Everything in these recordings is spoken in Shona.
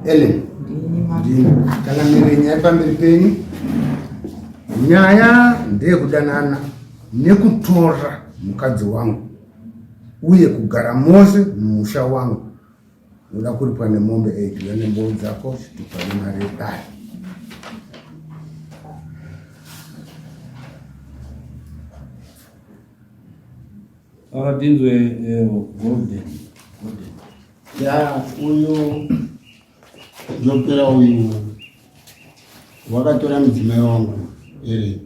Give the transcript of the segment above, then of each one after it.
Ellen, ndini changamire nyaya pamberi penyu. Nyaya ndeyekudanana nekutora mukadzi wangu uye kugara mose mumusha wangu. Unoda kuripwa nemombe 8 uya nembou dzako chitupa nemari yedare. Akatinzwe eh, golden. Golden. Ya uyu Jopera uyu wakatora mudzimai wangu ere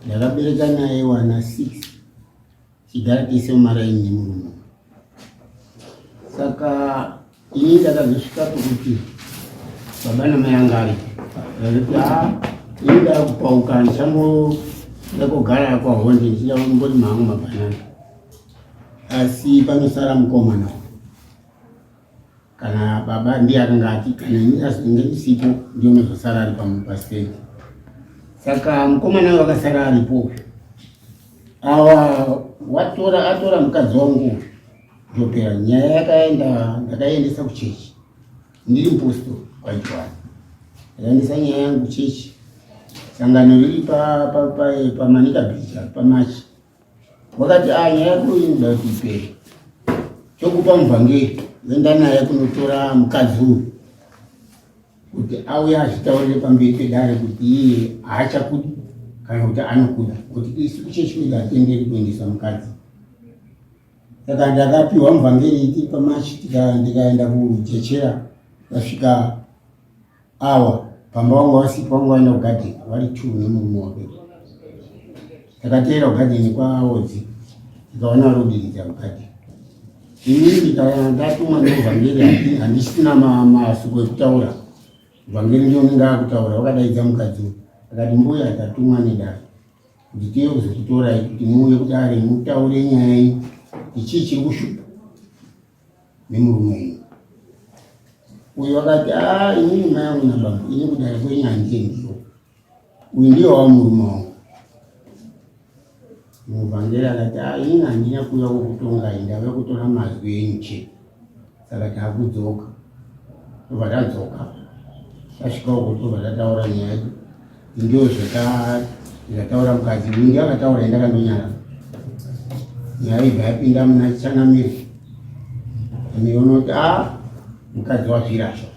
ndakabereka naye wana 6 chigara tese mumaraini nemurume saka ini ndakazosvika pekuti baba namai anga ari vaiti a ini ndakupauka ndichamboda kugara kwahonde ndichida kumborima hangu mabhanana asi panosara mukomana kana baba ndiye akanga ati kana ini azonge ndisipo ndiye unozosara ari pastendi saka mukomana uyo akasara aripo uyu awa watora atora mukadzi wangu uyu ndopera nyaya yakaenda ndakaiendesa kuchechi ndiri mupostori kwaitwani ndakaendesa nyaya yangu kuchechi sangano riri pamanika beach pamachi wakati ah nyaya yako inoda kuti ipere chokupa muvhangeri wenda naye kunotora mukadzi uyu kuti auye azvitaurire pamberi pedare kuti iye haachakudi kana kuti anokuda kuti isu kuchechi kwedu hatenderi kuendesa mukadzi saka ndakapiwa muvhangeri iti pamachi ndikaenda kujechera ndasvika Awa pamba wangu wasipo wangu waenda kugadheni vari two nemurume wake. Takateera kugadheni kwaOdzi tikaona vari kudiridza kugadheni. Inini ndikana ndatumwa nemuvhangeri handisina masuko ekutaura. Muvhangeri ndiye unenge akutaura wakadaidza mukadzi uyu akati mbuya tatumwa nedare kuti tiuye kuzokutorai kuti muuye kudare mutaure nyaya yenyu kuti chii chiri kushupa. nemurume wenyu uyu akati a ah, inini mai angu nabambo ini kudare kwenyu handiendiwo uyu ndiye wava murume wangu muvhangeri akati a ah, inini handina kuuya kukutongai ndauya kutora mazwi enyu chete saka takudzoka tobva tadzoka tasvika uko tobva tataura nyaya yedu Ndio zvataura mukadzi uyu ndiye akataura indakandonyara nyaya ibva yapinda muna chanamire amiona kuti a mukadzi wazvirasha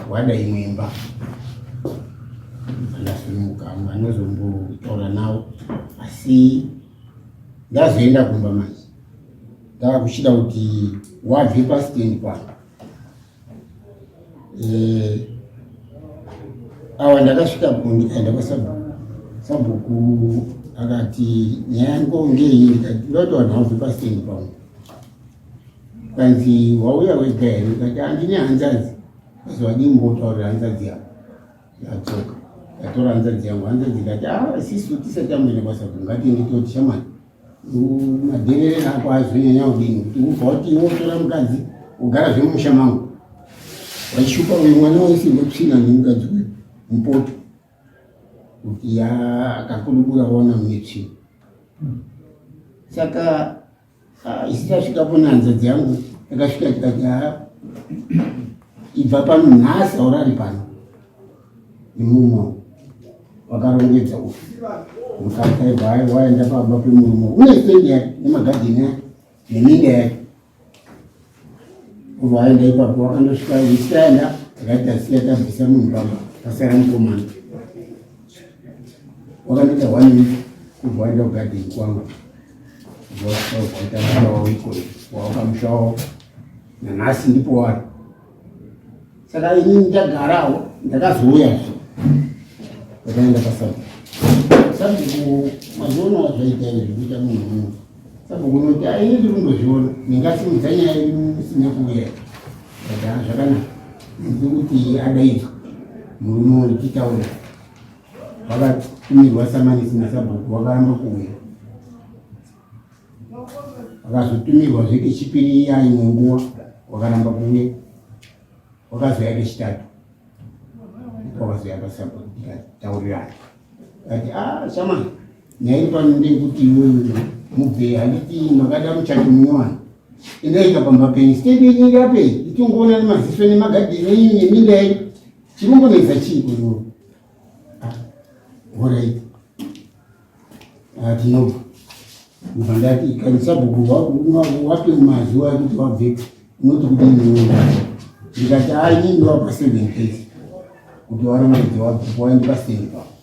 wada imwe imba ndasununguka vanozombotaura nawo asi ndazoenda kumba manje ndava kuchida kuti wabve pastendi pano Eh, awa ndakasvika ndikaenda kwasabhuku sabhuku akati nyaya yangu ngeyi ndikati ndoti vanhu vabve pasitendi pamwe kanzi wauya wega here ndikati handine hanzadzi azi wadii mbotaurira hanzadzi yako yadzoka ndatora hanzadzi yangu hanzadzi ikati a ah, sisu tisati tamboenda kwasabhuku ngatiende toti shamani Madherere ako azonyanya kudini kuti ubva wati iwe utora mukadzi ugara zvemumusha mangu waishupa uyu mwana waisirwa tsvina nemukadzi uyu mupoto kuti akakudubura waona mune tsvina saka ah, isi tasvikapo nehanzadzi yangu takasvika tikati haa ibva pano nhasi aurari pano Mumwe wakarongedza uyu mukadzi aibva waenda pamba pemurume une stendi yake nemagadheni yake neminda yake ubva waenda ipapo wakandosvika isitaenda akati tasiya tabvisa munhu pamba pasara mukomana wakandoita one week kubva waenda kugadheni kwangu ubva wasvika ubva waita musha wavo ikoyo wawakamusha wavo nanhasi ndipo wari saka ini ndagarawo ndakazouya zve ndakaenda pasabhuku sabhuku mazionawo zvaita izvi kuita munhu munhu sabhuku unoti aini ndiri kundozviona ndingasimudza nyaya isina kuuya aa ah, zvakanaka ndiri kuti adaidzwa murume uyu titaura wakatumirwa samanisi nasabhuku wakaramba kuuya Akazotumirwa zve kechipiri iya imwe nguva wakaramba kuuya, wakazouya kechitatu wakazouya pasabhuku tikataurirana kati ah chama nyaya iri pano ndeyekuti iwewe mubve handiti makada muchato munyowani. Indaika pamba penyu sitendi yenyu iri apa iyi itingoona nemaziso nemagadheni enyu neminda yenyu chinombonetsa chii kuno horait ah, tinobva ndibva ndati kana sabhuku wape mazuva ekuti wabvepo unoti kudini ndikati a ah, inini ndowapa seven days kuti warongedze wabvepo waende pastendi pavo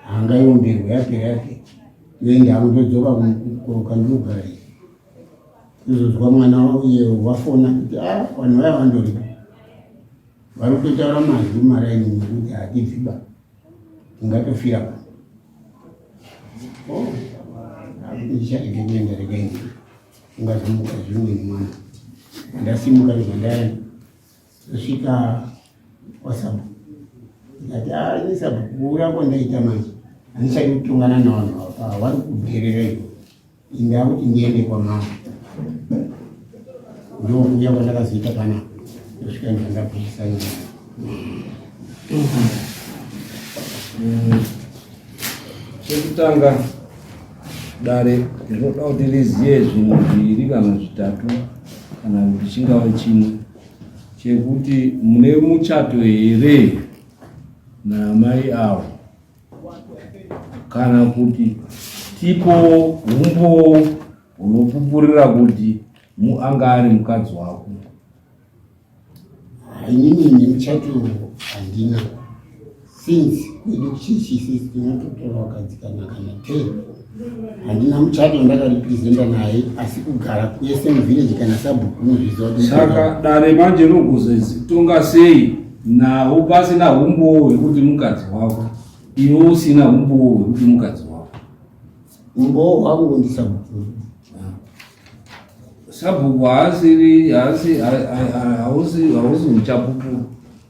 hanga iomberwe yapera yapera yoenda hangu ndodzoka kandinogara iyi izozwa mwana uye wafona kuti a ah, vanhu vaya vandoripo vari kutotaura mazwi maraini nekuti hatibviba tingatofira pa oh, akuti ndicharege kuenda regai ungazomuka zvimweni mwana ndasimuka ndobva ndaenda Ndosvika kwasabhuku ndikati ah, ini sabhuku kuura kwandaita manje handichadi kutongana navanhu apa vari kudherera iko ndakuti ndiende kwamama ndokuuya kwandakazoita panapa ndosvika ndibva ndabvisa nyaya Chekutanga dare rinoda kuti riziye zvinhu zviviri kana zvitatu kana kuti chingava chimwe chekuti mune muchato here naamai avo kana kuti tipo humbowo hunopupurira kuti anga ari mukadzi wako. Inini nemuchato handina since kwedu kuchechi isisi tinototora vakadzi kana kana ten handina muchato ndakaripresenta naye asi kugara kwese muvillage kana sabhuku unozviziva kuti saka dare manje rogozotonga sei nawo pasina humbowo hwekuti mukadzi wako iwe usina humbowo hwekuti mukadzi wako Umbowo hwangu ndisabhuku. Sabhuku haasiri haasi hausi hausi uchapupu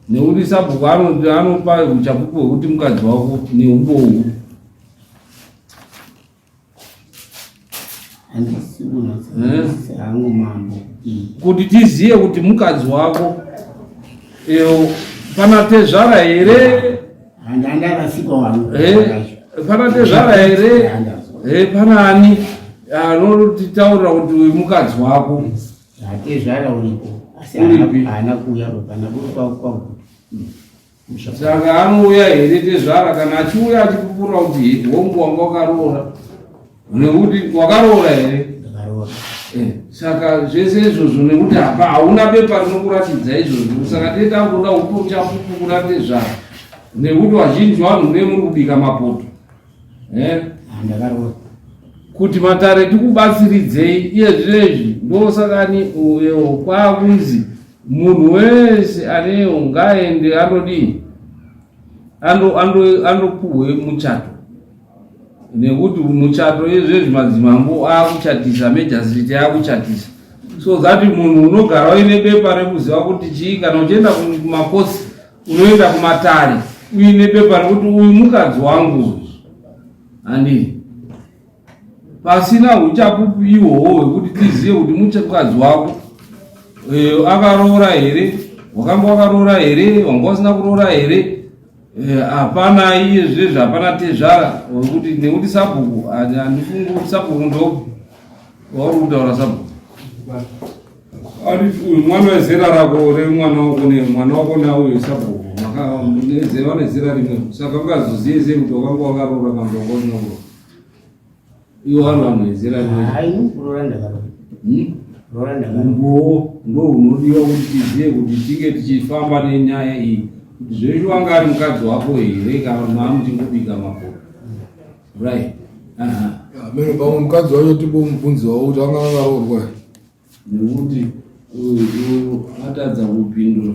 nekuti sabhuku anopa uchapupu hwekuti mukadzi wako neumbowo. Handisi kunatsa hangu mambo. Kuti tiziye kuti mukadzi wako pana tezvara here pana tezvara here pana ani anotitaurira kuti uyu mukadzi wako tezvara uripo asi haana kuuya pana kwagutu Saka anouya here tezvara kana achiuya achipupura kuti hongu wanga wakaroora nekuti wakaroora here? Eh, saka zvese izvozvo nekuti hapa hauna bepa rinokuratidza izvozvo saka tee takuda uchapupu kuna tezvara nekuti vazhinji vanhu mune muri kubika mapoto eh? kuti matare tikubatsiridzei iye zvino izvi ndosakani uyo kwakunzi Munhu wese anewo ngaaende andodii andopuhwe muchato nekuti muchato izvezvi madzimambo akuchatisa majority akuchatisa so that munhu unogara uine bepa rekuziva kuti chii kana uchienda kumakosi unoenda kumatare uine bepa rekuti uyu mukadzi wangu uyu handii pasina uchapupu ihwohwo hwekuti tizive kuti mukadzi wako eh, akaroora here wakanga wakaroora here wanga usina kuroora here eh, hapana iye zvezvi hapana tezvara wekuti nekuti sabhuku handifungi kuti sabhuku ndo wauri kutaura sabhuku ari uyu mwana wezera rako remwana wako nemwana wako nauyu sabhuku vane zera rimwe saka ungazozive sei kuti wakanga wakaroora kana kuti wanga usina kuroora iwo vanhu vanhu vezera rimwe ndo unodiwa kuti tizive kuti tinge tichifamba nenyaya iyi kuti zveshu wanga ari mukadzi wako here kana maamuchingobika makoro right meno pamwe mukadzi wacho timbomubvunziwawo kuti anga akaroorwa nekuti uyu atadza kupindura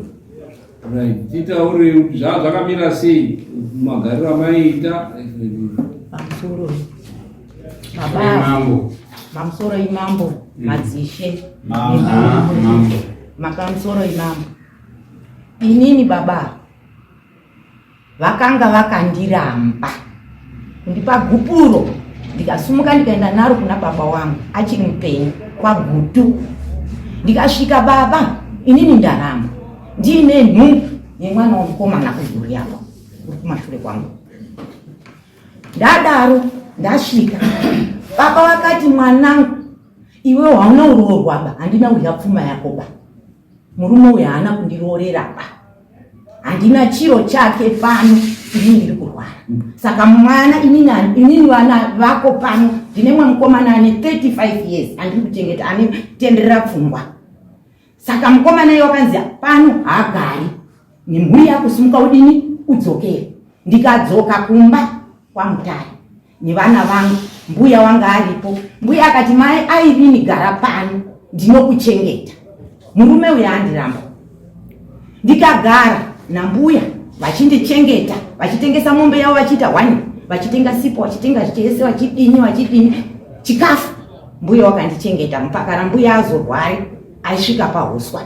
right titaure kuti zvaa zvakamira sei magariro amaiita pamusoro baba pamusoro imambo madzishe mapamusoro imambo inini baba Vakanga vakandiramba kundipa gupuro ndikasumuka ndikaenda naro kuna baba wangu achiri mupenyu kwaGutu. Ndikasvika baba, inini ndaramba ndiine nhumbu yemwana womukomana uyu yapa uri kumashure kwangu. Ndadaro ndasvika, baba vakati mwanangu Iwe hauna uroorwa ba, handina kudya pfuma yako ba. Murume uyu haana kundiroorera ba, handina chiro chake pano, ini ndiri kurwara. Saka mwana inini vana vako pano ndine mwe mukomana ane 35 years andiri kuchengeta ane tenderera pfungwa. Saka mukomana iye wakanzi pano haagari nemhuri yako, simuka udini udzokere. Ndikadzoka kumba kwaMutare nevana vangu, mbuya wanga aripo. Mbuya akati, mai Airini, gara pano ndinokuchengeta, murume uyo andiramba. Ndikagara nambuya vachindichengeta, vachitengesa mombe yavo, vachiita hwani, vachitenga sipo, vachitenga zvese, vachidini vachidini chikafu. Mbuya wakandichengeta mpaka rambuya azorware aisvika pahuswa.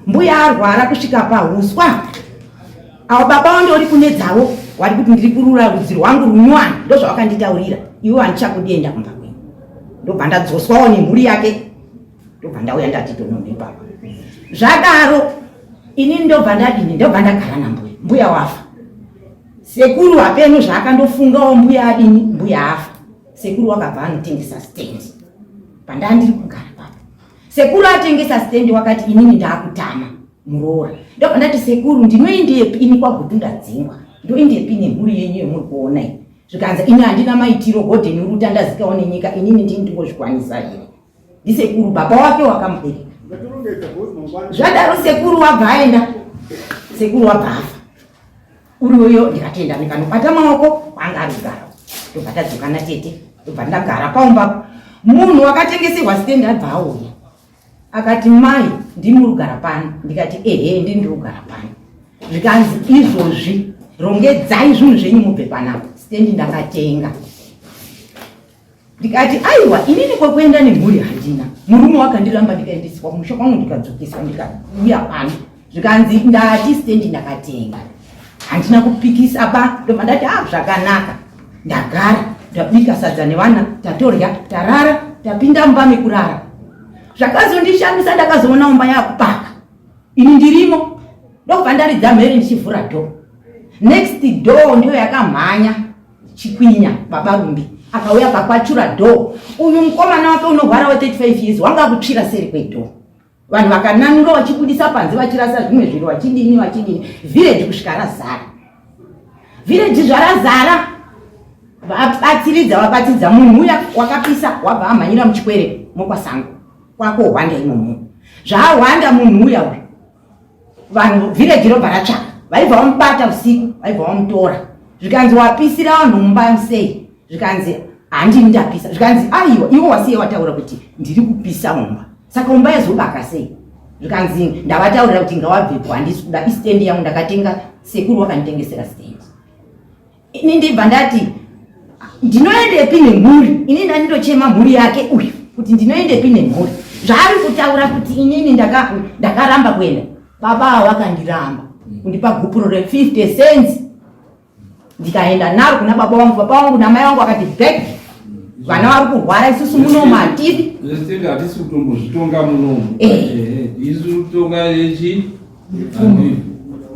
Mbuya arwara kusvika pahuswa, avo baba wandori kune dzavo wari kuti ndiri kurura rudzi rwangu runyowani, ndozvawakanditaurira iwe, handichakudi, enda kumba kwenyu. Ndobva ndadzoswawo nemhuri yake, ndobva ndauya ndati tonono ipapa. Zvadaro inini ndobva ndadini, ndobva ndagara nambuya. Mbuya wafa, sekuru hapeno zvaakandofungawo, mbuya adini, mbuya afa, sekuru wakabva anotengesa stendi pandaa ndiri kugara papa. Sekuru atengesa stendi, wakati inini ndaakutama muroora. Ndobva ndati, sekuru, ndinoendepi ini? KwaGutu ndadzingwa, ndoendepi nemhuri yenyu yemuri kuona iyi? Zvikanzi, ini handina maitiro, Godeni Ruta ndazikawo nenyika, inini ndini ndingozvikwanisa here? Ndisekuru baba wake wakamubereka. Zvadaro sekuru wabva aenda, sekuru wabva afa uriyoyo. Ndikatenda, ndikanobata maoko kwanga ari kugara, ndobva tadzoka natete, ndobva ndagara paumbapo. Munhu wakatengeserwa stendi abva auya akati, mai, ndimi muri kugara pano? Ndikati, ehe, ndini ndiri kugara pano. Zvikanzi, izvozvi rongedzai zvinhu zvenyu mubve panapa, stendi ndakatenga. Ndikati, aiwa, inini kwekuenda nemhuri handina, murume wakandiramba, ndikaendeswa kumusha kwangu, ndikadzokeswa, ndikauya pano. Zvikanzi, ndati stendi ndakatenga. Handina kupikisa ba, ndobva ndati, ah, zvakanaka. Ndagara, ndabika sadza nevana, tatorya, tarara, tapinda mumba mekurara. Zvakazondishamisa, ndakazoona umba yakupaka, ini ndirimo. Ndokubva ndaridza mhere ndichivhura door. Next door ndiyo yakamhanya chikwinya, baba Rumbi akauya akakwachura door. Uyu mukomana wake unorwara we35 years wanga akutsvira seri kwedoor. Vanhu vakananura vachibudisa panze, vachirasa zvimwe zviro, vachidini vachidini, village kusvika razara. Village zvarazara, vabatsiridza vabatsiridza munhu uya wakapisa, wabva amhanyira muchikwere mokwasango kwako hwanda imomo. Zvaahwanda munhu uya uyu, vanhu village robva ratsvaka, vaibva vamubata usiku, vaibva vamutora. Zvikanzi, wapisira vanhu mumba sei? Zvikanzi, handini ndapisa. Zvikanzi, aiwa, iwo wasiye wataura kuti ndiri kupisa mumba, saka umba yazobaka sei? Zvikanzi, ndavataurira kuti ngawabvepo, handisi kuda, istendi yangu ndakatenga, sekuru wakanditengesera stendi. Ini ndibva ndati, ndinoendepi nemhuri? Ini ndandinochema mhuri yake uyu kuti ndinoendepi nemhuri, zvaari kutaura kuti inini ndakaramba kuenda. Baba ava vakandiramba kundipa gupuro re50 cents, ndikaenda naro kuna baba vangu. Baba vangu namai vangu vakati, back, vana vari kurwara, isusu munomu hatidi. Zvesitendi hatisi kutombozvitonga munomu. Isu kutonga yechi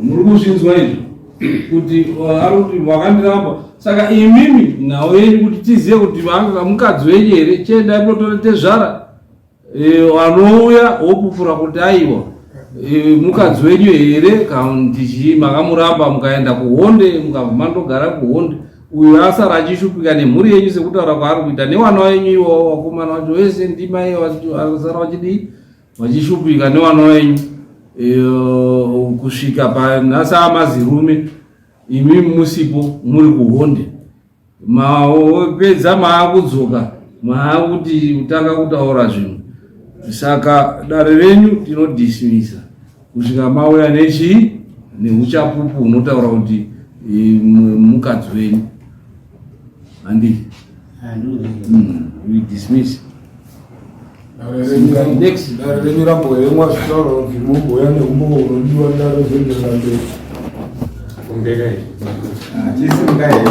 muri kuzvinzwa izvo kuti ari kuti wakandiramba. Saka imimi nhau yenyu kuti tizive kuti vanga mukadzi wenyu here, chiendai munotora tezvara vanouya wopupura kuti aiwa, mukadzi wenyu here, kana kuti makamuramba mukaenda kuhonde, mukabva mandogara kuhonde. Uyu asara achishupika nemhuri yenyu sekutaura kwaari kuita, nevana venyu iwawo, vakomana vacho vese ndimai asara vachidii, vachishupika nevana venyu kusvika panhasi amazirume, imi musipo, muri kuhonde. Mapedza maakudzoka, maakuti kutanga kutaura zvinhu. Saka dare renyu tinodismisa kusvika mauya nechii, neuchapupu hunotaura kuti mukadzi wenyu, handii? We dismiss. Next. Dare renyu ramboemwa zvitaura kuti mumboya neumbowo unodiwa, dare zoenderera mberi. Chisimuka here?